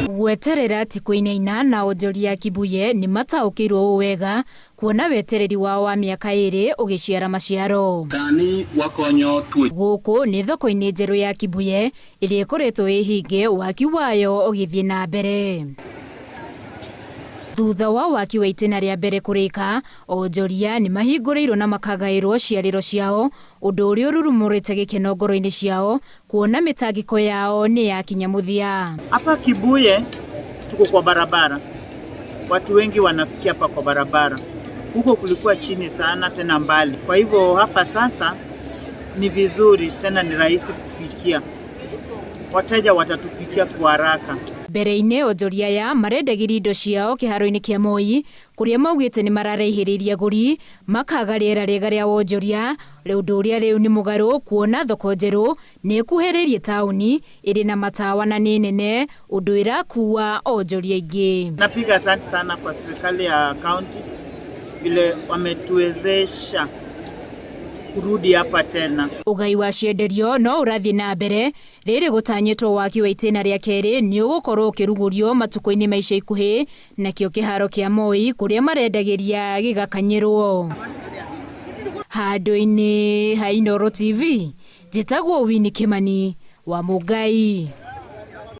Gweterera ti kũinaina na onjoria a Kibuye nĩ mataũkĩirwo ũũ wega kuona wetereri wao wa mĩaka ĩrĩ ũgĩciara maciaro. Sani wakonyo tuoch. Gũkũ nĩ thoko-inĩ njerũ ya Kibuye ĩrĩa ĩkoretwo ĩ hinge waki wayo ũgĩthiĩ na mbere. Thutha wa waki wa itĩna rĩa mbere kũrĩka, onjoria nĩ mahingũrĩirwo na makagaĩrwo ciarĩro ciao, ũndũ ũrĩa ũrurumũrĩte gĩkeno ngoro-inĩ ciao kuona mĩtangĩko yao nĩ yakinya mũthia. Hapa Kibuye tuko kwa barabara, watu wengi wanafikia hapa kwa barabara. Huko kulikuwa chini sana tena mbali, kwa hivyo hapa sasa ni vizuri tena ni rahisi kufikia, wateja watatufikia kwa haraka. Mbere-inĩ onjoria aya marendagĩria indo ciao kĩharo-inĩ kĩa Moi kũrĩa maugĩte nĩ mararaihĩrĩria agũri makaga rĩera rĩega rĩa wonjoria ũndũ ũrĩa rĩu nĩ mũgarũ kuona thoko njerũ nĩ ĩkuhĩrĩirie taũni ĩrĩ na matawa na nĩ nene ũndũ ĩrakua onjoria aingĩ. Napiga asante sana kwa serikali ya kaunti vile wametuwezesha kurudi hapa tena. Ũgai wa cienderio no ũrathiĩ na mbere rĩrĩ gũtanyĩtwo waki wa itĩna rĩa kerĩ nĩ ũgũkorwo ũkĩrugũrio matukũ-inĩ ma ica ikuhĩ nakĩo kĩharo kĩa Moi kũrĩa marendagĩria gĩgakanyĩrwo. Handũ-inĩ ha Inooro TV njĩtagwo Winnie Kimani wa Mũngai.